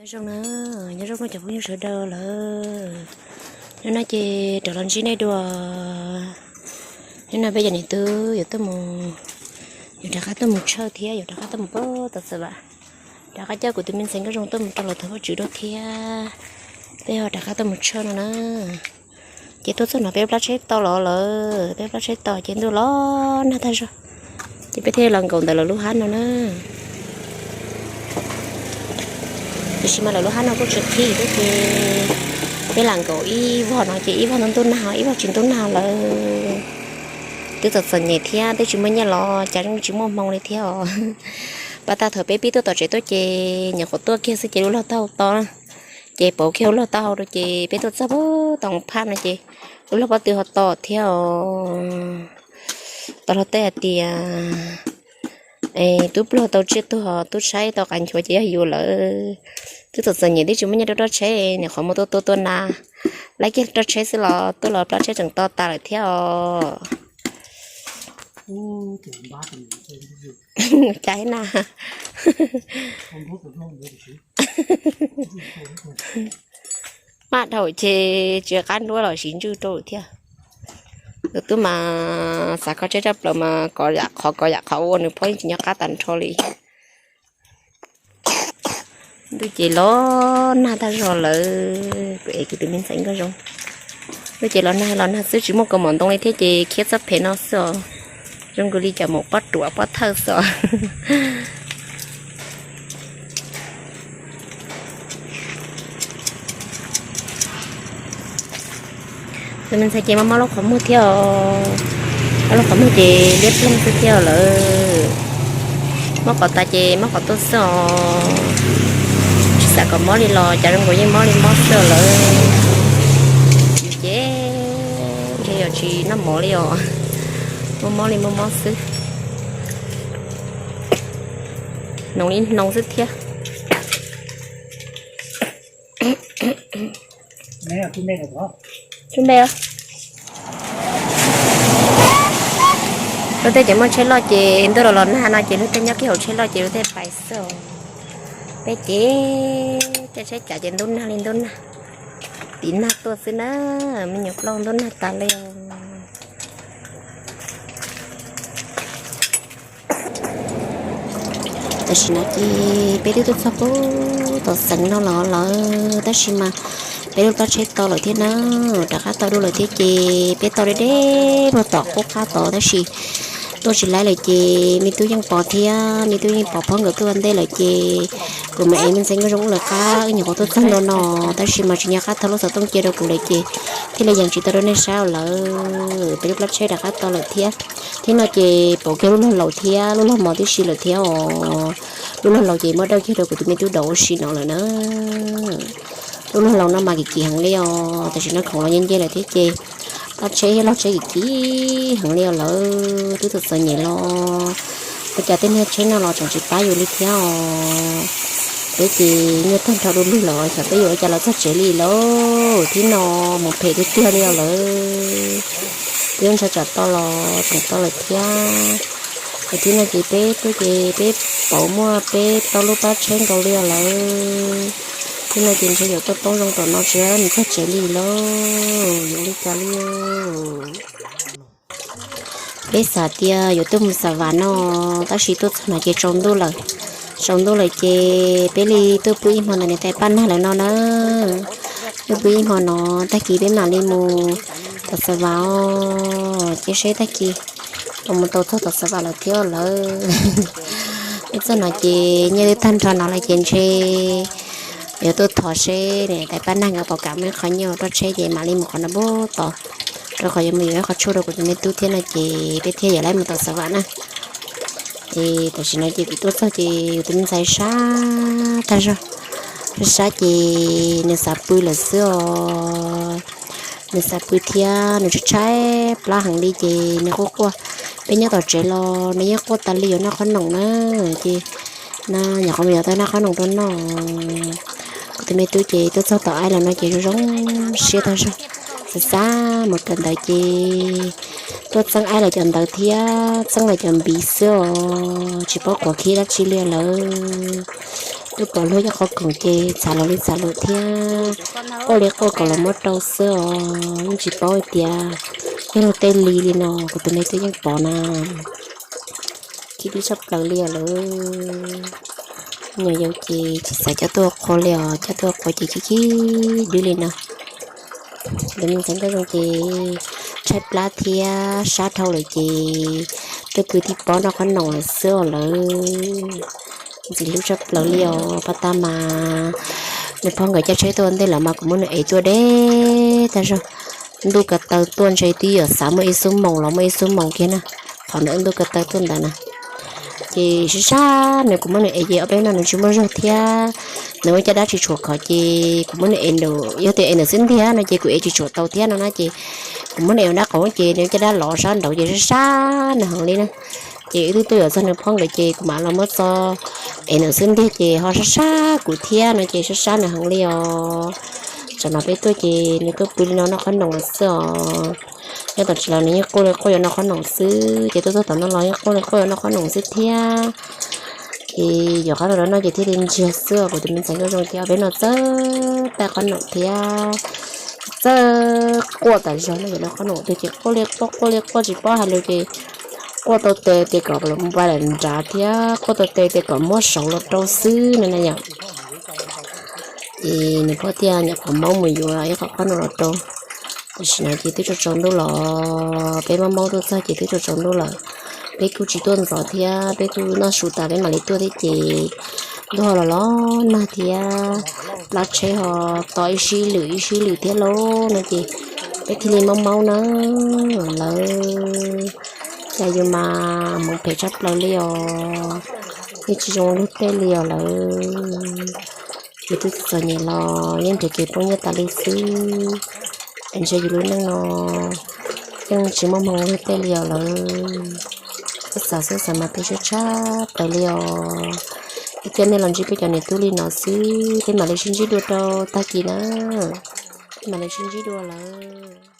Zoo na, nyob zoo cov phooj ywg sawv daws lawm. Hnub no ces rov los ntsib nej dua. Hnub no peb cov niam tub yuav tuaj mus, yuav rov qab tuaj mus tshawj thiab yuav rov qab tuaj mus pab tom xav vam, rov qab coj kuv tus me ntxhais Nkauj Zoo tuaj mus rau lawv thov Vajtswv dua thiab. Peb ho rov qab tuaj mus tshawj no na. Ces tuaj txog no peb plab tsheb to los lawm, peb plab tsheb to ces ntuj los nag tag zog. Ces peb thiaj los nkaum ntawm lawv lub hab no na. Tiam sis mas lawv lub hab no kuj tsis qhib thiab ces peb lam nkaum ib vog no ces ib vog ntuj nag, ib vog tsis ntuj nag lawm. Twb txom txom nyem thiab twb tsis muaj nyiaj los cas zoo tsis muaj hmoo li thiab os. Pas tas thaum peb pib tuaj tom tsev tuaj ces nyuam qhuav tuaj kiag xwb ces lub log taub hau to, ces pauv kiag lub log taub hau rau ces peb tuaj txog pem tom phaj no ces lub log pob tw ho to thiab os. Tau hlo tej hais tias tub pluag tau tsiaj tuag, tub saib tau qas nchuav ces yog yus lawm. Twb txom txom nyem twb tsis muaj nyiaj rau roj tsheb, nyuam qhuav muaj tuaj tuaj tuaj na, laib kiag roj tsheb xwb los tuaj los plab tsheb tseem to tas lawm thiab os. Cas na, maj dhau ces tsis qab nruab los siv ntswj rau thiab. Tus tub mas xav kho tsheb tshaj plaws mas kov yam qhov kov yam qhov ua nws phob yeej tsis nco qab tag nrho li. Ntuj ces los nag tag zog lawm, kuv ev kuv tus me ntxhais Nkauj Zoo. Ntuj ces los nag los nag xwb tsis muaj kaus mom ntoo li thiab ces khiab txoj phem no xwb os. Zoo nkaus li cov maum pob ruam pob thawj xwb os. Tus me ntxhais ces mob mob lub qhov muag thiab os, mob lub qhov muag ces liab ploog xwb thiab lawm. Mob qhov tas ces mob qhov tuaj xwb os, tsis xav kom mob li los cas zoo nkaus yeej mob li mob xwb lawm. Ces ntshe yog tsis noj mov li os, muaj mob li muaj mob xwb. Hnoos li hnoos xwb thiab. Tsub npe, luag tej ces muaj tsheb loj ces ntuj los los nag no ces luag tej nyob kiag hauv tsheb loj ces luag tej pais xwb. Peb ces caij tsheb cav ces ntub nag li ntub nag, tiv nag tuaj xwb na, me nyuam plaub ntub nag tas li. Tam sim no ces peb twb tuaj txog pem tom xeev no los lawm, tab sis mas peb lub plab tsheb to lawm thiab na, rov qab tau dua lawm thiab ces peb tau deb deb puag tom qub qab tod tab sis tuaj tsis laib lawm ces me tub yeej pom thiab, me tub yeej pom phob nkawd tuaj ua ntej lawm ces kuv mam ev me ntxhais Nkauj Zoo lawv qab, wb nyuam qhuav tuaj txog ntua no tab sis mas tsis nco qab thau lub xov tooj cia rau kuv lawm ces thiaj li yees tsis tau rau nej saib lawm. Peb lub plab tsheb rov qab tau lawm thiab. Thiab no ces pauv kiag lub log laus thiab lub log mos tib si lawm thiab os. Lub log laus ces muab dawj kiag rau kuv tus me tub daus ua si no lawm na. Lub log laus no mas kim kim heev li os, tam sim no khoom los nce nce lawm thiab ces plab tsheb thiab log tsheb kim kim heev li os lawm, twb txom txom nyem los ua cas tej niag tsheb no los tseem tsis pab yus li thiab os. Peb ces nyuaj tag nrho du lug los xyov peb yuav ua cas los txog tsev li lauj, thiab no mus phem tiag tiag li os lawm. Twb ntshaw tsam to los tseem to lawm thiab. Thiab no ces peb tuaj ces peb pauv muaj peb tau lub plab tsheb nkaus li os lawm. Thiab no ces ntshe yuav tuaj poob zoo tom no tsis mus txog tsev li lauj, yuav li cas li. Peb xav tias yuav tuaj mus Xav Vam no, tab sis tuaj txog no ces tsaus ntuj lawm. Tsaus ntuj lawm ces peb li tuaj pw ib hmo ntawm niam tais Paj Nag lawv no na. Tuaj pw ib hmo no, tag kis peb mam li mus tom Xav Vam os, cia seb tag kis puas mus tau txog tom Xav Vam lawm thiab lawm. Peb txog no ces nyiaj twb tag nrho no lawm ces ntshe yuav tuaj thov seb niam tais Paj Nag nkawd puas kam muaj ib qho nyiaj ua roj tsheb ces mam li mus qhov no pub tod, rau qhov yuav mus yuav ib qho tshuaj rau kuv tus me tub thiab no ces peb thiaj yuav laib mus tom Xav Vam na. Ces tam sim no ces kuv tuaj txog ces kuv tus me ntxhais sab tag zog, sab ces nws xav pw lawm xwb os. Nws xav pw thiab nws tshaib tshaib plab heev li ces nws quaj quaj. Peb nyob tom tsev los nws yeej quaj tas li yuav noj qhob noom na. Ces no nyuam qhuav mus yuav tau noj qhob noom rau noj. Kuv tus me tub ces tuaj txog tom aib lawm no ces zoo zoo siab tag zog, xav xav mus kawm ntawv ces tuaj txeeb aib lawv cov ntawv thiab txeeb lawv cov npiv xwb os, tsis paub quav khib dab tsi li lawm. Twb pom luag ib qhov khoom ces txhav los li txhav lawm thiab, quaj li quaj kom los muab rau xwb os, yeej tsis paub hais tias yog luag tej li li no, kuv tus me tub yeej pom na. Khib dwb tshaj plaws li os lawm. Nyuam yaus ces tsis xav coj tuaj qhua li os, coj tuaj qhua ces khib khib dwb li no. Lawv me ntxhais Nkauj Zoo ces tshaib plab thiab sab dhau lawm ces tuaj pw tib pob noj qhob noom lawm xwb os lawm. Ntxim hlub tshaj plaws li os, pas tag mas nws pog nkawd caij tsheb tuaj ua ntej lawm mas kuv muab nws ev tuaj deb tag zog. Ntuj ko taw tuaj ntshe twb yuav xav muaj ib xuab moos los muaj ib xuab moos kiag na, qhov ntawm ntuj ko taw tuaj ntawd na. Ces sab sab nws, kuv muab nws ev ces ob peb no nws tsis muaj zog thiab, nws ua caj dab tsis tshua khov ces kuv muab nws ev, yog tias ev ntawm xwb ntiag no ces kuv ev tsis tshua tau thiab no na ces kuv muab nws ev ua dab qhuas ces nws caj dab los sab nraud ces sab sab nws heev li na. Ces wb twb tuaj yuav txog nws pog nkawd ces kuv mam los muab txo ev ntawm xwb ntiag ces ho sab sab kuv thiab no ces sab sab nws heev li os. Tsam no peb tuaj ces nws tuaj pw li no noj qhob noom lawm xwb os. Nyob tom tsev los nws yeej quaj li quaj yuav noj qhob noom xwb ces tuaj txog tom no los yeej quaj li quaj yuav noj qhob noom xwb thiab. Ces yuav qab los rau noj ces thiaj li ntsiag xwb os. Kuv tus me ntxhais Nkauj Zoo thiab peb no txawj taij qhob noom thiab txawj quaj tas zog no, yuav noj qhob noom twg ces quaj li quaj quaj li quaj tsis paub hais lus ces quaj tau tes tias kom los npaj lawm nrad thiab quaj tau tes tias kom muab saud los rau xwb no na yom. Ces nws pog thiaj nyuam qhuav maub mus yuav ib qho qhob noom los rau. Tam sim no ces twb tsaus tsaus ntuj los, peb maub maub tuaj txog ces twb tsaus tsaus ntuj lawm. Peb kuj tsis tuaj ntxov thiab, peb kuj noj su tas peb mam li tuaj thiab ces ntuj ho los los nag thiab, plab tsheb ho to ib sib lwm ib sib lwm thiab lauj no ces peb thiaj li maub maub na lawm. Cas yus mas hmoov phem tshaj plaws li os, yeej tsis zoo luag tej li os lawm. Yus twb txom nyem los yeej nrhiav kev poob nyiaj tas li xwb, es ntshe yus lub neej no yeej tsis muaj hmoo luag tej li os lawm. Xav xav xav xav mas tu siab tshaj plaws li os. Ib pliag nej los ntsib peb cov niam tub li no xwb, peb mam li sib ntsib dua rau tag kis na. Peb mam li sib ntsib dua lawm.